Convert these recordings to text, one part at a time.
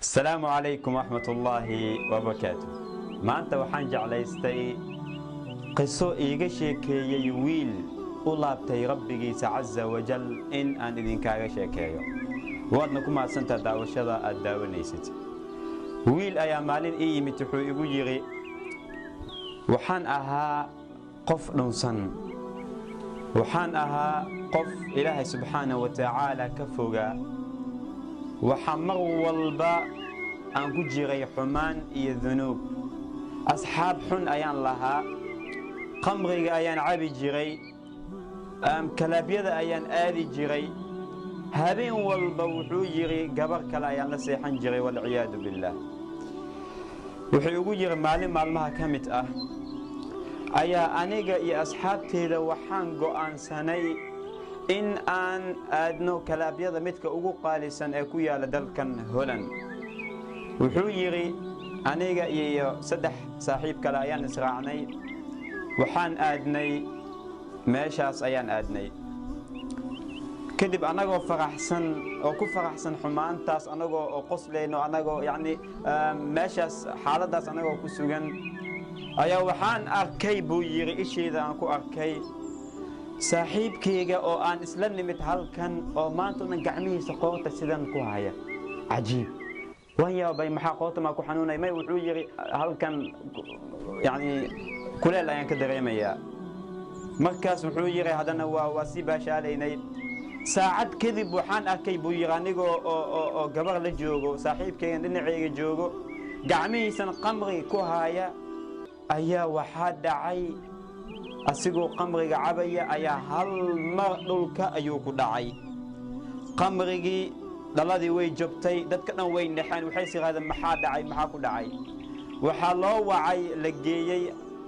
Asalaamu calaykum waraxmatullaahi wabarakaatu. Maanta waxaan jeclaystay qiso iiga sheekeeyey wiil u laabtay Rabbigiisa casa wajal in aan idinkaaga sheekeeyo. Waadna ku mahadsantaa daawashada aad daawanaysid. Wiil ayaa maalin ii yimid, wuxuu igu yidhi: "Waxaan ahaa qof dhunsan, waxaan ahaa qof Ilaahay subxaana wa tacaala ka fogaa, waxaa mar walba aan ku jiray xumaan iyo dunuub, asxaab xun ayaan lahaa, qamriga ayaan cabi jiray, kalaabyada ayaan aadi jiray, habeen walba," wuxuu yidhi, "gabar kale ayaan la seexan jiray, walciyaadu billaah." Wuxuu igu yidhi: "Maalin maalmaha ka mid ah ayaa aniga iyo asxaabteeda waxaan go'aansanay in aan aadno kalaabyada midka ugu qaalisan ee ku yaala dalkan Holland." Wuxuu yidhi: "Aniga iyo saddex saaxiib kale ayaan israacnay, waxaan aadnay meeshaas ayaan aadnay. Kadib annagoo faraxsan oo ku faraxsan xumaantaas, annagoo oo qoslayno, annagoo yacni meeshaas xaaladdaas annagoo ku sugan ayaa waxaan arkay," buu yidhi, "ishayda aan ku arkay saaxiibkayga oo aan isla nimid halkan oo maanta o dhan gacmihiisa qoorta sidan ku haya. Cajiib, waan yaabay, maxaa qoorta maa ku xanuunay?" May, wuxuu yidhi, "Halkan yacni kuleel ayaan ka dareemayaa." Markaas wuxuu yidhi: "Haddana waa sii baashaalaynay. Saacad kadib waxaan arkay," buu yidhi, "anigoo oo gabar la joogo, saaxiibkaygan dhinacayga joogo, gacmihiisan qamri ku haaya ayaa waxaa dhacay asigoo qamriga cabaya ayaa hal mar dhulka ayuu ku dhacay. Qamrigii dhaladii way jabtay. Dadka dhan way naxeen, waxay siraadeen: maxaa dhacay? Maxaa ku dhacay?" Waxaa loo wacay, la geeyey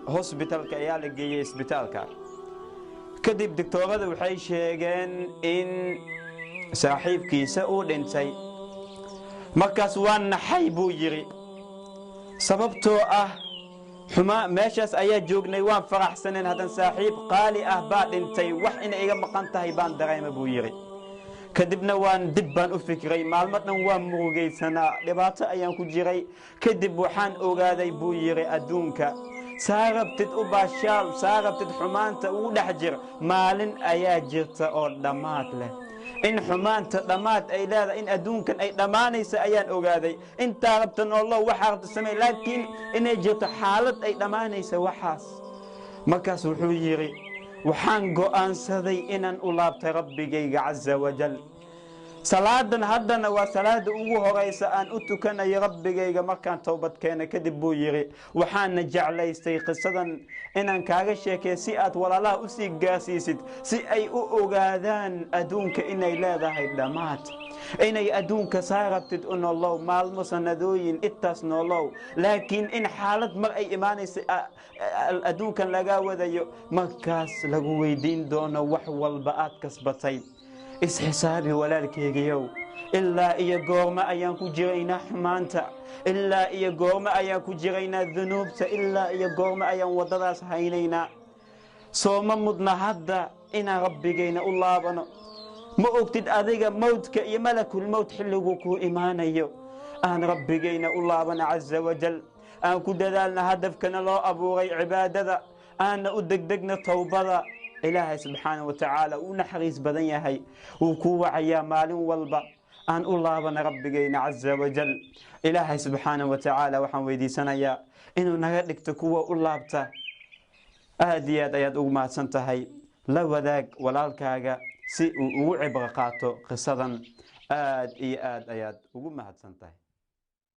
hosbitalka ayaa la geeyey isbitaalka. Kadib doctoorada waxay sheegeen in saaxiibkiisa uu dhintay. "Markaas waa naxay," buu yidhi, "sababtoo ah xumaa meeshaas ayaa joognay, waan faraxsaneen, haddan saaxiib qaali ah baa dhintay, wax inay iga maqan tahay baan dareema," buu yidhi. "Kadibna waan dib baan u fikiray, maalmo dhan waan murugaysanaa, dhibaato ayaan ku jiray. Kadib waxaan ogaaday," buu yidhi, "adduunka saa rabtid u baashaal, saa rabtid xumaanta ugu dhex jir, maalin ayaa jirta oo dhammaad leh. In xumaanta dhammaad ay leedahay, in adduunkan ay dhammaanaysa ayaan ogaaday. Intaa rabta noollo, waxaa rabta samey, laakiin inay jirto xaalad ay dhammaanaysa waxaas." Markaas wuxuu yidhi: "Waxaan go'aansaday inaan u laabtay Rabbigayga casa wajal. Salaadan haddana waa salaada ugu horaysa aan u tukanayo Rabbigayga markaan towbad keena kadib," buu yidhi. "Waxaana jeclaystay qisadan inaan kaaga sheekay si aad walaalaha usii gaarsiisid, si ay u ogaadaan adduunka inay leedahay dhammaad, inay adduunka saa rabtid u nolow, maalmo, sanadooyin intaas nolow, laakiin in xaalad mar ay imaanaysa adduunkan lagaa wadayo, markaas lagu weydiin doono wax walba aad kasbatay. Isxisaabi, walaalkeygiyow. Ilaa iyo goormo ayaan ku jiraynaa xumaanta? Ilaa iyo goormo ayaan ku jiraynaa dunuubta? Ilaa iyo goormo ayaan waddadaas haynaynaa? Sooma mudna hadda inaan Rabbigayna u laabano? Ma ogtid adiga mowdka iyo malakul mowt xilliguu kuu imaanayo. Aan Rabbigayna u laabano casa wajal, aan ku dadaalna hadafkana loo abuuray, cibaadada, aanna u degdegna towbada. Ilaahay subxaana wa tacaala uu naxariis badan yahay, wuu kuu wacayaa maalin walba. Aan u laabana Rabbigayna casa wajal. Ilaahay subxaana wa tacaala waxaan weydiisanayaa inuu naga dhigto kuwa u laabta. Aad iyo aad ayaad ugu mahadsan tahay. La wadaag walaalkaaga si uu ugu cibro qaato qisadan. Aad iyo aad ayaad ugu mahadsan tahay."